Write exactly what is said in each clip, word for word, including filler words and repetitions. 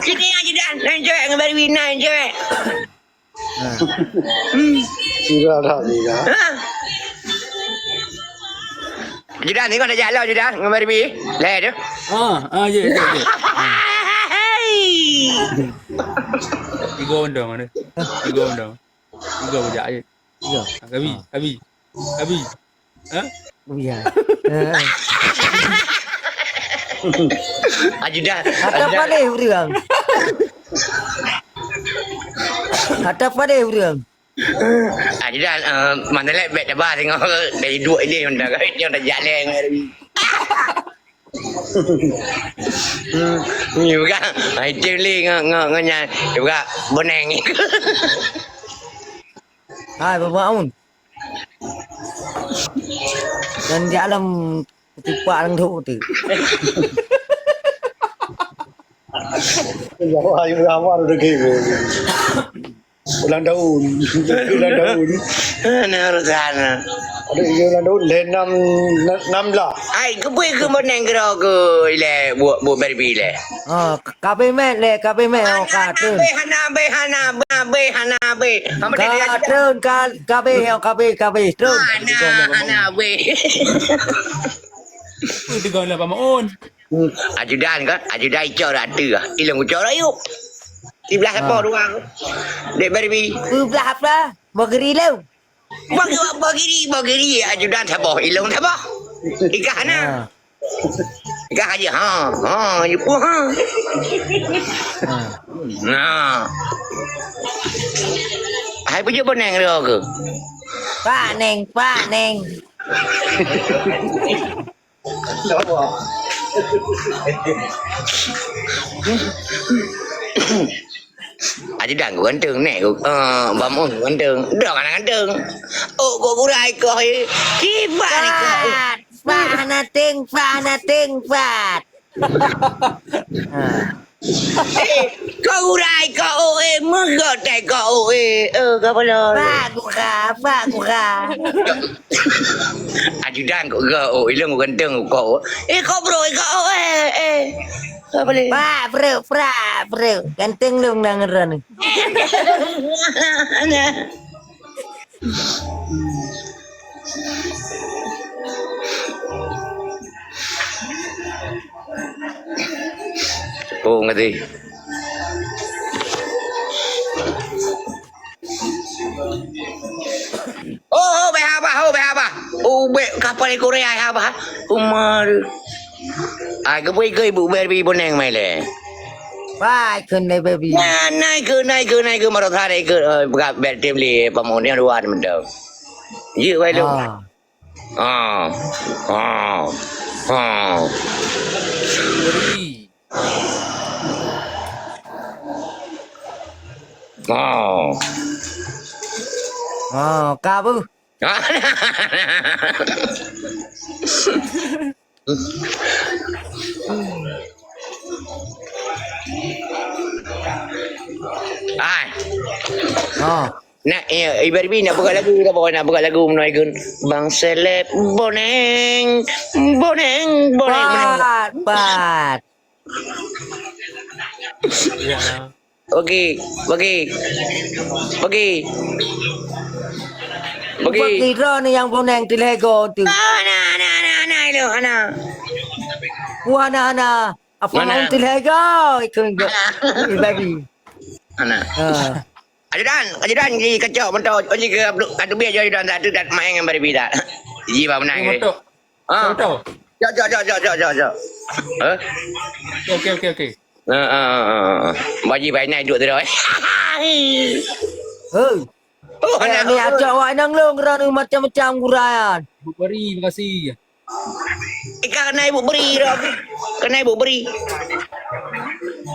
Sini aja dah, nan cewek ngon Barbie nan cewek. Ha. Sira dah ni dah. Ha? Aja dah ni kau nak jalan aja dah ngon Barbie. Lah tu. Ah, ah, ya, ya, ya. Tiga undang mana? Tiga undang. Tiga bujak aja. Tiga. Abi, abi, abi. Ha? Oh, ya. Ajudan. Ada paling urang. Ada paling urang. Ajudan, eh, mana lek bek tebah tengok dari dua ini yang dah, yang dah jalan hari. Hmm, ni bukan. Hai, Tim Lee ngak, ngak, ngak nyan. Dia bukan boneng. Hai, Bapak Aun. Dan di alam ketipak orang tu tu. Jawa, Jawa udah kayak gitu. Ulang tahun. Ulang tahun. Nah, urusan. Ada yang ulang tahun, leh enam, enam belas. Ai, kebui ke meneng kira ke ileh buat, buat Barbie leh. Ha, kabeh mat leh, kabeh mat. Oh, hana, ka treun. Hana, hana, hana, hana, hana. Hana, hana, hana. Ka treun, ka, kabeh, oh, kabeh, kabeh. Treun. Hana, hana, weh. Ui, tegang lah, Pak Maun. Hmm, ajudan kan? Ajudan icok rata lah. Ilong ucok rayu. Siblah sapo dua. Dek Barbie. Siblah apa? Bageri leu. Bagi, bageri, bageri. Ajudan sapo? Ilong sapo? Ikah na. Ha. Ikah aja. Ha, ha, je pun ha. Ha. Nah. Hai pujuk boneng dia ke? Pak Neng, Pak Neng. Aji dang ganteng nek, eh, Bang Mun ganteng. Dah kan ganteng. Oh, kok gurai kau, eh. Kiban kau. Pat, pat, hana ting, pat, hana ting, pat. Ha. Eh, kau urai kau, oh, eh, meugot tai kau, oh, eh, eh, kau baloi. Pak Gura, Pak Gura. Ajudan kok ga, oh, ilong ganteng kok. Eh, kau bro, eh, kau, oh, eh, eh. Kau boleh. Pak, bro, pra, bro. Ganteng lu nang ran. Nah. Oh, ngerti. Oh, oh, beh haba, oh, beh haba. Oh, beh kapal Korea haba. Umar. Ah, kebui ke ibu beri boneng mai le. Wah, ikut le baby. Nah, naik ke, naik ke, naik ke, marot hari ke, eh, buka bel tim li, pemuda luar mendong. Iya, wai lu. Ah. Ah. Ah. Ah. Beri. Ah. Ah, ka bu. Hai. Ha. Nak, eh, Ibu Arbi nak buka lagu, nak buka, nak buka lagu meunoe gun. Bang Seleb boneng, boneng, boneng, boneng. Pat, pat. Ya. Okey, okey. Okey. Okey. Bagi droe ni nyang boneng tilego tu. Ah, na, na, na, na, ilo, na. Wah, na, na. Apa mau tilego? Ikut, ikut. Baby. Ana. Ha. Ajudan, ajudan, ji kacok motor. Oh, ji ke, ka teubiet jo ajudan, tak tu, tak main ngon Barbie tak. Ji ba menang. Motor. Ah. Motor. Jok, jok, jok, jok, jok, jok, jok. Hah? Okey, okey, okey. Ah, ah, ah, ah. Baji bainai duduk tu dah. Hei. Oh, ya, anak ni acok awak nang long, ranu macam-macam guraian. Beri, makasih. Ikan kena ibu beri dah. Kena ibu beri.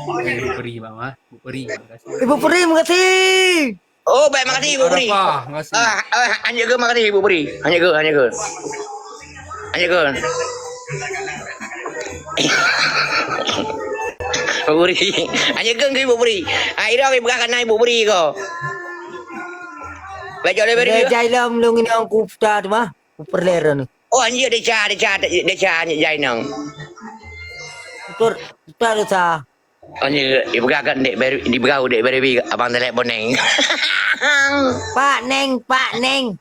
Ibu beri, Bang, ah. Ibu beri, makasih. Ibu beri, makasih. Oh, baik, makasih, ibu beri. Arafah, makasih. Ah, ah, hanya ke makasih, ibu beri. Hanya ke, hanya ke. Hanya ke. Ibu beri. Hanya ke, ibu beri. Ah, ira ibu kena ibu beri ko. Baik, jauh lebih. Ada jai lam lung ini aku putar tu mah. Ku perler ni. Oh, anjir, desya, desya, desya, anjir, jai nang. Putar, putar desya. Oh, ni, dipeugah kat Dek Ber-, dipeugah Dek Berbi, Abang Telek Boneng. Pak Neng, Pak Neng.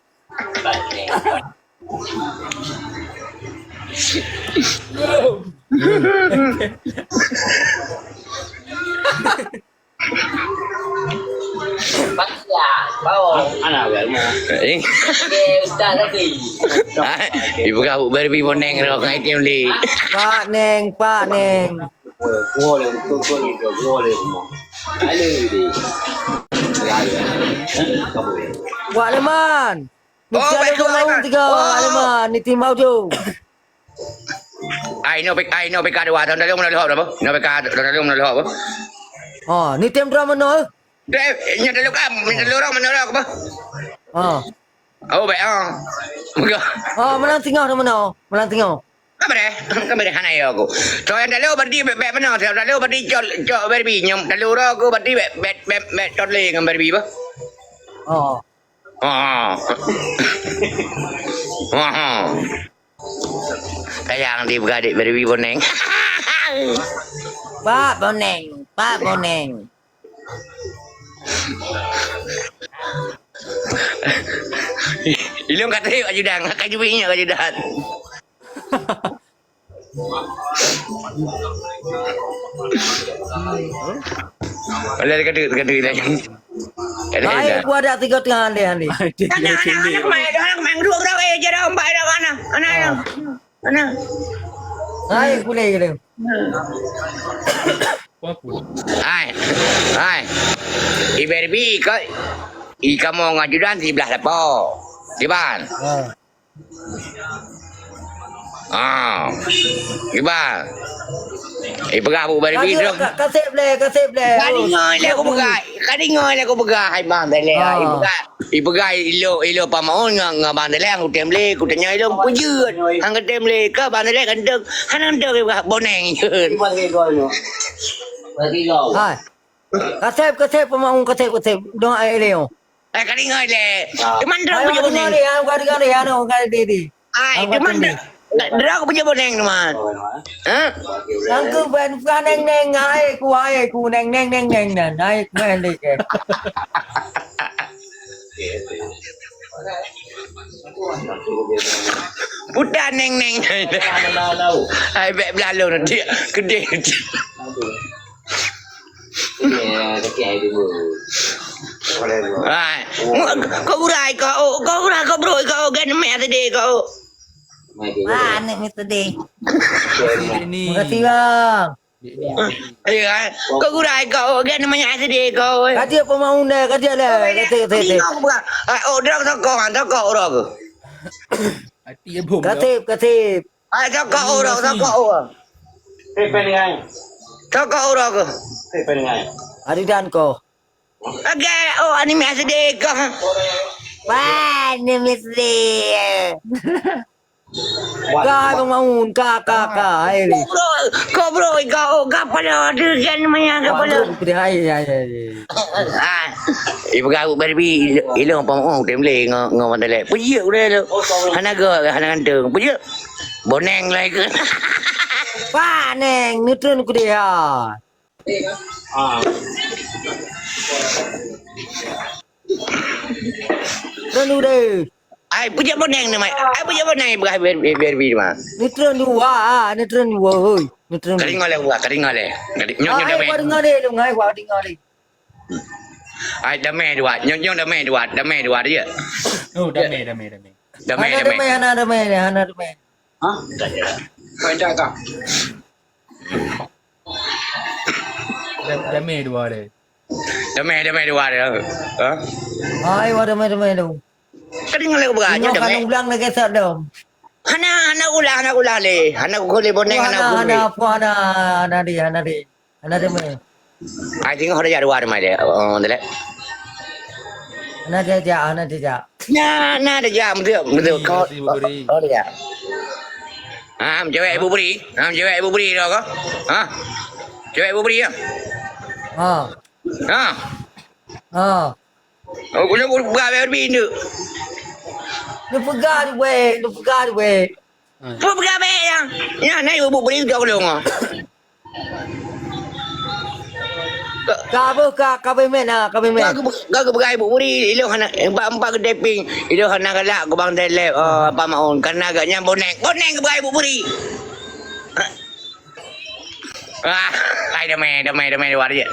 Ana, eh? Dipeugah Berbi Boneng, rok ngai tim li. Pak Neng, Pak Neng. Wak Leman. Oh, baik, Leman. Tiga, Wak Leman. Ni tim Baujo. Ai, no pek, ai, no pek ada wak. Tanda lu mana lu apa? No pek ada, tanda lu mana lu apa? Oh, ni tim drama no. Deh, nya dalu kam, nya dalu orang mana orang apa? Oh. Oh, baik, ah. Muka. Oh, menang tengah tu mana? Menang tengah. Kamu deh, kamu deh, hana ya aku. So, yang dalu berarti baik, baik mana? So, yang dalu berarti cok, cok Barbie. Yang dalu orang aku berarti baik, baik, baik, baik, cok le dengan Barbie apa? Oh. Ah. Ah. Sayang di begadik Barbie Boneng. Pak Boneng, Pak Boneng. Ilong kata yuk ajudan, akan jubik ingat ajudan. Alah, kata, kata, kata. Baik, ku ada tiga tengah ande, ande. Anak, anak, anak, main, anak, main, dua, dua, eh, jadi empat, anak, anak, anak, anak. Anak. Baik, boleh, boleh. Hai, hai. Iberbi, kau, i kamu ngajudan di belah lapo. Di ban. Ah. Ah. Iban. Eh, peugah Abu Barbie dong. Ka-, kaseb lé, kaseb lé. Ka deungoe lé aku peugah. Ka deungoe lé aku peugah, hai Bang Telek. Ah. Ipeugah, ipeugah ilo, ilo pamaun ngon, ngon Bang Telek, aku tem lé, aku tanya ilo, peujeuet. Hang tem lé, ka Bang Telek ganteng. Hana ganteng, ipeugah boneng. Hai. Kaseb, kaseb, pamaun kaseb, kaseb. Dong ai lé. Eh, ka deungoe lé. Ah. Teuma droe peujeuet boneng. Ai, teuma droe peujeuet boneng, teuma. Ha? Nang keu ban bukan neng-neng, ai ku, ai ku, neng-neng, neng-neng, nan, ai ku, neng-neng. Bukan neng-neng. Ai, bèk beulalo nanti. Keudeh nanti. Hai, kau urai kau, kau urai kau bro, kau gan mek sedih kau. Wah, aneuk mek sedih. Makasih, Bang. Iya, kan? Kau urai kau, gan mek sedih kau. Kata pemaun dah, kata dah. Kata, kata, kata. Oh, dah tokong, tokong orang. Hati ya, Bung. Kasih, kasih. Ai, sokok urang, sokok urang. Sokok urang ke? Ajudan ko. Oke, oh, ani meh sedih ke? Wah, ni meh sedih. Ka bangun, ka, ka, ka, hai ni. Kau bro, kau bro, kau, kau pada ada kan namanya, kau pada. Hai, hai, hai. Ah, ibu gawat Barbie, ilong pamong, temle, ngo, ngo, mandalek. Puyuk udah tu. Hana go, hana ganteng. Puyuk. Boneng lah ikut. Wah, neng, neutron ku dia. Ah. Neutron ku deh. Ai, pujak boneng ni, Mai. Ai, pujak boneng, ibu gawat Barbie, Barbie, Mai. Neutron dua, ah, neutron dua, hoi. Neutron dua. Keringat leh, buat keringat leh. Kering-, nyok, nyok, ah, damai. Ai, buat dengar deh, lu, ngai, buat dengar deh. Ai, damai dua. Nyok, nyok, damai dua. Damai dua dia. Oh, damai, damai, damai. Damai, hana damai. Damai, hana damai, hana damai. Hah? Tak ada. Kau tak kah? Dam-, damai dua dia. Damai, damai dua dia. Ha? Ai, wah, damai, damai tu. Tadi ngalai berat je, damai. Hana ulang lagi sat dong. Hana, hana ulang, hana ulang leh. Hana ulang leh, boneng, hana ulang leh. Hana, hana, hana deh, hana deh. Hana damai. Ai, tengok ada jak dua damai dia. Oh, dia. Hana dia jak, hana dia jak. Nah, nah, dia jak, betul, betul. Kau, oh, dia. Ha, cewek ibu beri. Ha, cewek ibu beri dah kau. Ha? Cewek ibu beri ya? Ha. Ha. Ha. Oh, kau jangan buka beri tu. Lu pegang tu, weh. Lu pegang tu, weh. Ha. Lu pegang beri ya. Ya, naik ibu beri tu kau dong. Ka beuh, ka, ka beuh mét, ha, ka beuh mét. Ka geu-, ka geupeugah Ibu Puri, ilôn hana, empat, empat geude ping, ilôn hana galak keu Bang Delep, eh, Pak Maun, karena gobnyan boneng, boneng geupeugah Ibu Puri. Ah, hai damai, damai, damai luar je.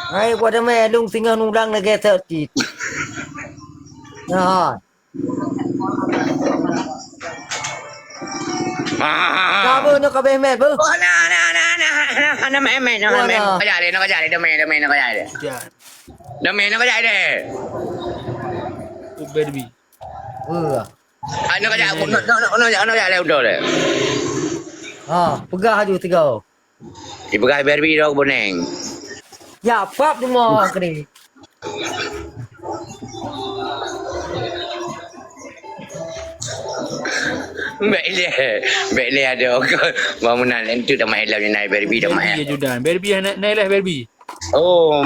Hai, buat damai, lôn singoh nurang lagèe seucit. Nah. Ah. Ka beuh, nyoe ka beuh mét, beuh. Oh, na, na, na, na, na, na, mét, mét, na, mét. Wah, na. Kajak deh, na kajak deh, damai, damai, na kajak deh. Ya. Damai, na kajak deh. Oh, Barbie. Wah. Ah, na kajak, na, na, na, na, na kajak deh, udah deh. Ha, peugah aju tiga. Ipeugah Barbie dong boneng. Ya, pap cuma kena. Bèk lé, bèk lé adoe. Bangunan lentuk dah main lam ni, Barbie dah main. Barbie ajudan. Barbie anak nai lah Barbie. Oh,